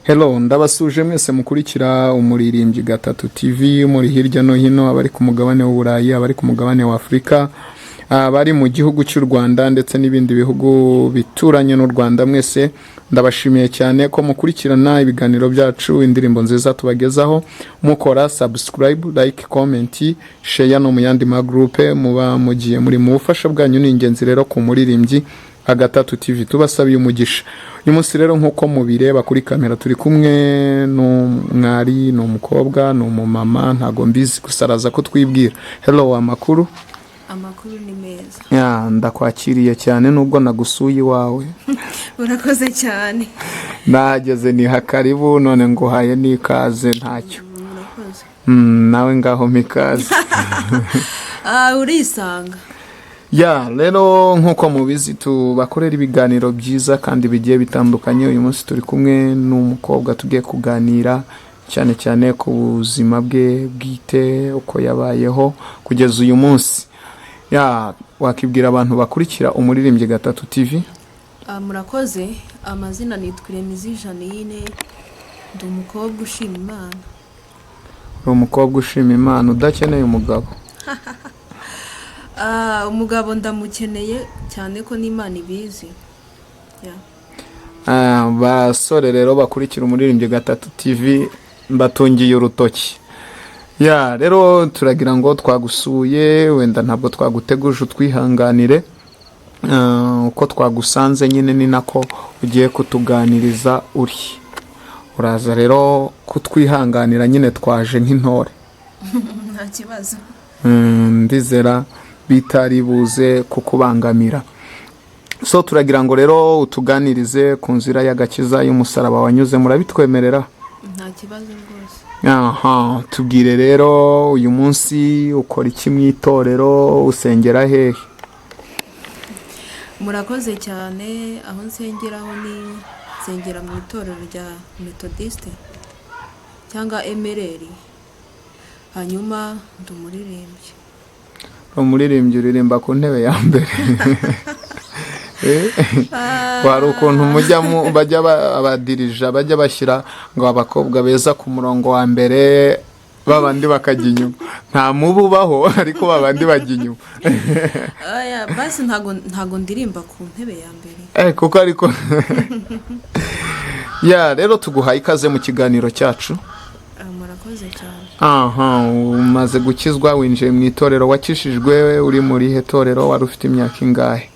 Hello, ndabasuje mwese mukurikira Umuririmbyi Gatatu TV muri hirya no hino, abari ku mugabane w'Uburayi, abari ku mugabane wa Afurika, abari mu gihugu cy'u Rwanda ndetse n'ibindi bihugu bituranye n'u Rwanda. Mwese ndabashimiye cyane ko mukurikirana ibiganiro byacu, indirimbo nziza tubagezaho, mukora subscribe, like, comment, share no mu yandi magroupe muba mugiye muri. Mu bufasha bwanyu ni ingenzi rero ku Muririmbyi Agatatu TV. Tubasabiye umugisha. Uyu munsi rero, nk'uko mubireba kuri kamera, turi kumwe n'umwari, ni umukobwa, ni umumama, ntago mbizi, gusa araza kutwibwira. Hello, amakuru? Amakuru ni meza. Ya, ndakwakiriye cyane nubwo nagusuye iwawe. Urakoze cyane. Nahageze niha karibu, none nguhaye n'ikaze, ntacyo. Urakoze. Nawe ngaho mikaze. Ah, urisanga. Ya, rero nk'uko mubizi tubakorera ibiganiro byiza kandi bigiye bitandukanye. Uyu munsi turi kumwe n'umukobwa tugiye kuganira cyane cyane ku buzima bwe bwite, uko yabayeho kugeza uyu munsi. Ya, wakibwira abantu bakurikira Umuririmbyi Gatatu TV? Ah, murakoze. Amazina nitwa Iremizi Janine, ndi umukobwa ushima Imana. Uri umukobwa ushima Imana udakeneye umugabo? Ah, umugabo ndamukeneye cyane ko n'Imana ibizi. Ya. Ah, basore rero bakurikira Umuririmbyi Gatatu TV, mbatungiye urutoki. Ya, rero turagira ngo twagusuye, wenda ntabwo twaguteguje, utwihanganire. Ah, uko twagusanze nyine ni nako ugiye kutuganiriza uri. Uraza rero kutwihanganira nyine, twaje nk'intore. Nta kibazo. Ndizera bitari buze kukubangamira. So turagira ngo rero utuganirize ku nzira y'agakiza y'umusaraba wanyuze. Murabitwemerera? Nta kibazo rwose. Aha, tubwire rero, uyu munsi ukora iki mu itorero, usengera hehe? Murakoze cyane. Aho nsengeraho ni nsengera mu itorero rya Metodiste cyangwa MLR, hanyuma ndi umuririmbyi. Umuririmbyi, uririmba ku ntebe ya mbere? Hari ukuntu mujya bajya abadirija bajya bashyira ngo abakobwa beza ku murongo wa mbere, babandi bakajya inyuma. Nta mubu ubaho, ariko babandi bajya inyuma. Aya, basi ntago ndirimba ku ntebe ya mbere. Kuko ariko ya, rero tuguhaye ikaze mu kiganiro cyacu. Ah, murakoze cyane. Aha, umaze gukizwa, winjiye mu itorero. Wakishijwe uri muri he torero? Wari ufite imyaka ingahe?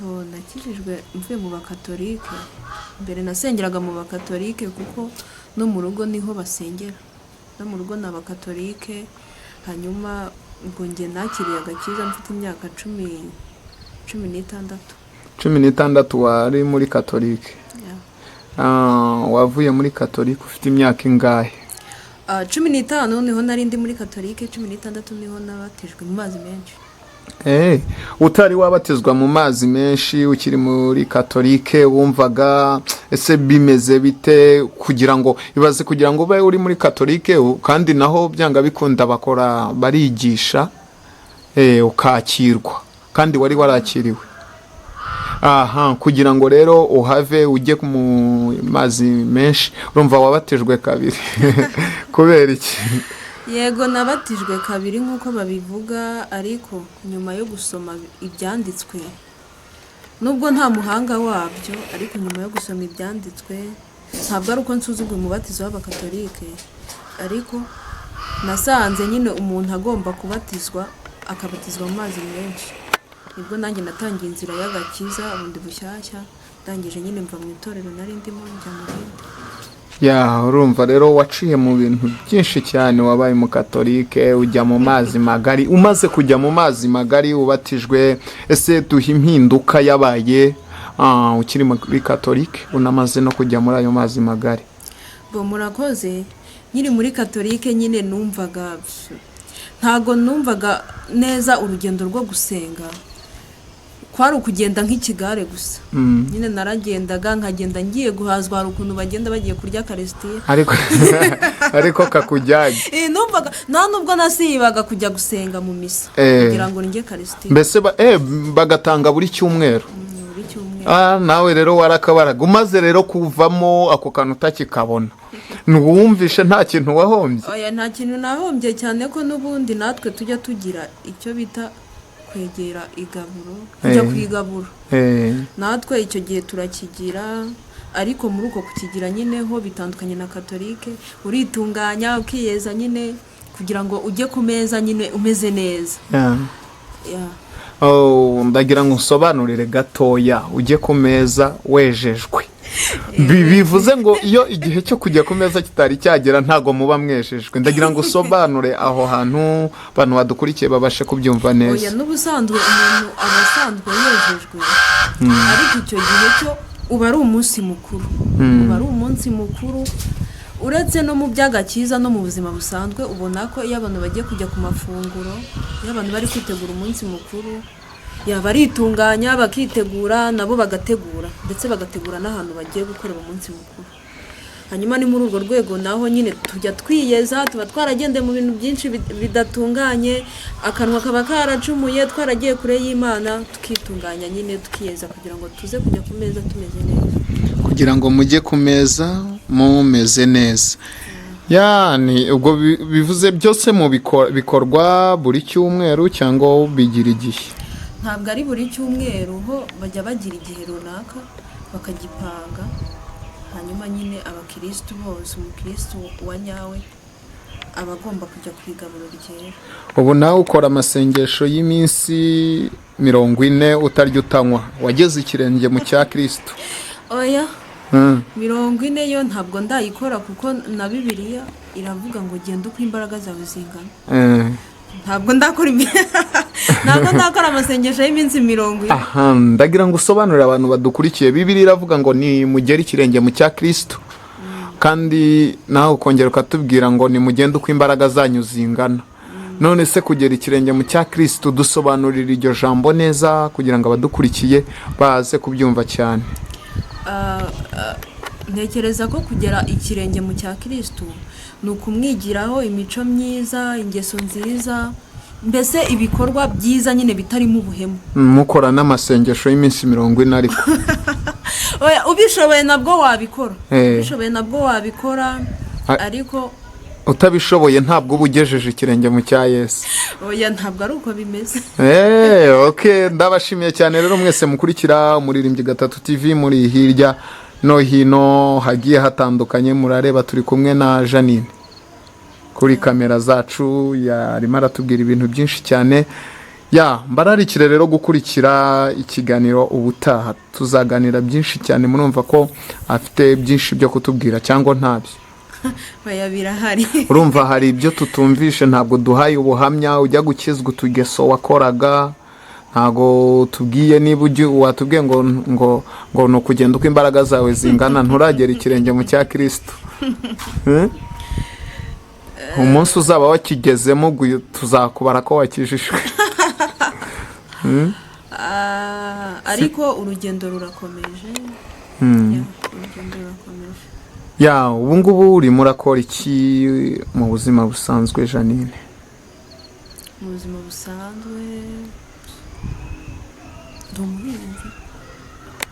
Bo, nakijijwe mvuye mu Bakatolike. Mbere nasengeraga mu Bakatolike kuko no mu rugo niho basengera, no mu rugo ni Abakatolike. Hanyuma ubwo njye nakiriye agakiza mfite imyaka 16. 16 wari muri Katolike? Yeah. Ah, wavuye muri Katolike ufite imyaka ingahe? Ah, 15 niho nari ndi muri Katolike, 16 niho nabatijwe mu mazi menshi. Utari wabatizwa mu mazi menshi, ukiri muri Katolike, wumvaga ese bimeze bite? Kugira ngo ibaze, kugira ngo ube uri muri Katolike kandi naho byanga bikunda bakora, barigisha, ukakirwa kandi wari warakiriwe. Aha, kugira ngo rero uhave ujye mu mazi menshi, urumva wabatijwe kabiri kubera iki? Yego, nabatijwe kabiri nk'uko babivuga, ariko nyuma yo gusoma ibyanditswe, nubwo nta muhanga wabyo, ariko nyuma yo gusoma ibyanditswe, ntabwo ari uko nsuzuguye umubatizo w'Abakatolike, ariko nasanze nyine umuntu agomba kubatizwa, akabatizwa mu mazi menshi. Nibwo nanjye natangiye inzira y'agakiza bundi bushyashya, ndangije nyine mva mu itorero nari ndimo njya mu rindi. Ya, urumva rero waciye mu bintu byinshi cyane. Wabaye umukatolike, ujya mu mazi magari. Umaze kujya mu mazi magari ubatijwe, ese duha impinduka yabaye ukiri muri Katolike, unamaze no kujya muri ayo mazi magari? Bo, murakoze. Nkiri muri Katolike nyine numvaga, ntago numvaga neza urugendo rwo gusenga, kwari ukugenda nk'ikigare gusa. Nyine naragendaga, nkagenda ngiye guhazwa. Hari ukuntu bagenda bagiye kurya karisitiya. Ariko kakujyanye. Numvaga nta nubwo nasibaga kujya gusenga mu misa kugira ngo ndye karisitiya. Mbese bagatanga buri cyumweru? Buri cyumweru. cyumweru. Ah, nawe rero warakabaraga. Umaze rero kuvamo ako kantu utakikabona, ntiwumvishe nta kintu wahombye? Oya, nta kintu nahombye, cyane ko n'ubundi natwe tujya tugira icyo bita kwegera igaburo, kujya ku igaburo. Natwe icyo gihe turakigira, ariko muri uko kukigira nyine ho bitandukanye na Katolike. Uritunganya, ukiyeza nyine kugira ngo ujye ku meza nyine umeze neza. Yeah. Oh, ndagira ngo nsobanurire gatoya. Ujye ku meza wejejwe. Bivuze ngo iyo igihe cyo kujya ku meza kitari cyagera, ntago muba mwejejwe. Ndagira ngo usobanure aho hantu, abantu badukurikiye babashe kubyumva Oya, neza. n'ubusanzwe umuntu aba asanzwe yejejwe, ariko icyo gihe cyo uba ari umunsi mukuru, uba ari umunsi mukuru. Uretse no mu by'agakiza, no mu buzima busanzwe ubona ko iyo abantu bagiye kujya ku mafunguro, iyo abantu bari kwitegura umunsi mukuru, yaba baritunganya, bakitegura, nabo bagategura, ndetse bagategura n'ahantu bagiye gukorera umunsi mukuru. Hanyuma ni muri urwo rwego naho nyine tujya twiyeza. Tuba twaragendeye mu bintu byinshi bidatunganye, akanwa kaba karacumuye, twaragiye kure y'Imana, tukitunganya nyine, tukiyeza kugira ngo tuze kujya ku meza tumeze neza. Kugira ngo mujye ku meza mumeze neza. Yani ubwo bivuze byose mu bikorwa buri cyumweru cyangwa bigira igihe? Ntabwo ari buri cyumweru. Ho bajya bagira igihe runaka bakagipanga, hanyuma nyine abakirisitu bose, umukirisitu wa nyawe aba agomba kujya ku igaburo ryera. Ubu nawe ukora amasengesho y'iminsi 40 utarya utanywa, wageze ikirenge mu cya Kirisitu? Oya, 40 yo ntabwo ndayikora, kuko na Bibiliya iravuga ngo genda uko imbaraga zawe zingana. Ntabwo ndakora amasengesho y'iminsi 40. Aha ndagira ngo usobanurire abantu badukurikiye. Bibiliya iravuga ngo ni mugere ikirenge mu cya Kirisitu, kandi nawe ukongera ukatubwira ngo nimugende uko imbaraga zanyu zingana. None se kugera ikirenge mu cya Kirisitu, dusobanurira iryo jambo neza kugira ngo abadukurikiye baze kubyumva cyane. Ntekereza ko kugera ikirenge mu cya Kirisitu ni ukumwigiraho imico myiza, ingeso nziza, mbese ibikorwa byiza nyine bitarimo ubuhemu. Mukora n'amasengesho y'iminsi 40 ariko? Oya, ubishoboye nabwo wabikora. Ubishoboye nabwo wabikora, ariko utabishoboye ntabwo uba ugejeje ikirenge mu cya Yesu. Oya, ntabwo ari uko bimeze. Okay, ndabashimiye cyane rero mwese mukurikira Umuririmbyi Gatatu TV muri hirya no hino hagiye hatandukanye. Murareba turi kumwe na Janine kuri kamera zacu, yarimo aratubwira ibintu byinshi cyane. Ya, mbararikire rero gukurikira ikiganiro ubutaha, tuzaganira byinshi cyane. Murumva ko afite byinshi byo kutubwira cyangwa ntabyo? Oya, birahari. Urumva hari ibyo tutumvishe, ntabwo duhaye ubuhamya ujya gukizwa, utugeso wakoraga ntabwo tubwiye. Niba ujya watubwiye ngo ni ukugenda uko imbaraga zawe zingana, nturagera ikirenge mu cya Kirisitu. Umunsi uzaba wakigezemo ubwo tuzakubara ko wakijijwe. Ariko urugendo rurakomeje. Ya, urugendo rurakomeje. Ya, ubu ngubu urimo urakora iki mu buzima busanzwe, Janine? Mu buzima busanzwe ndi umuhinzi.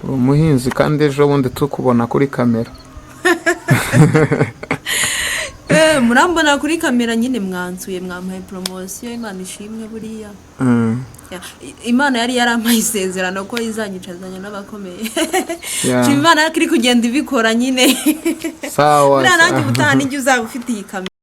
Uri umuhinzi, kandi ejo bundi tukubona kuri kamera. Murambona kuri kamera nyine, mwansuye, mwampaye poromosiyo, Imana ishimwe buriya. Ya, Imana yari yarampaye isezerano ko izanyicazanya n'abakomeye. Nshima Imana ko iri kugenda ibikora nyine. Sawa. Buriya nanjye Sawa. ubutaha nijya uzaba ufite iyi kamera.